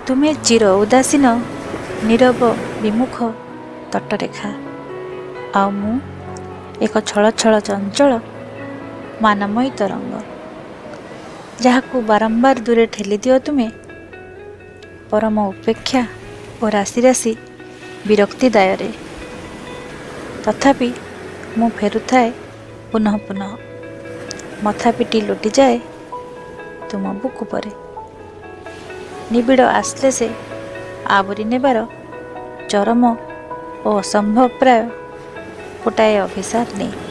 ତୁମେ ଚିର ଉଦାସୀନ, ନୀରବ, ବିମୁଖ ତଟରେଖା, ଆଉ ମୁଁ ଏକ ଛଳ ଛଳ ଚଞ୍ଚଳ ମାନମୟୀ ତରଙ୍ଗ, ଯାହାକୁ ବାରମ୍ବାର ଦୂରେ ଠେଲିଦିଅ ତୁମେ ପରମ ଉପେକ୍ଷା ଓ ରାଶି ରାଶି ବିରକ୍ତି ଦାୟରେ। ତଥାପି ମୁଁ ଫେରୁଥାଏ ପୁନଃ ପୁନଃ, ମଥା ପିଟି ଲୋଟିଯାଏ ତୁମ ବୁକୁ ପରେ, ନିବିଡ଼ ଆଶ୍ଳେଷେ ଆବୋରି ନେବାର ଚରମ ଓ ଅସମ୍ଭବ ପ୍ରାୟ ଗୋଟାଏ ଅଭିସାର ନେଇ।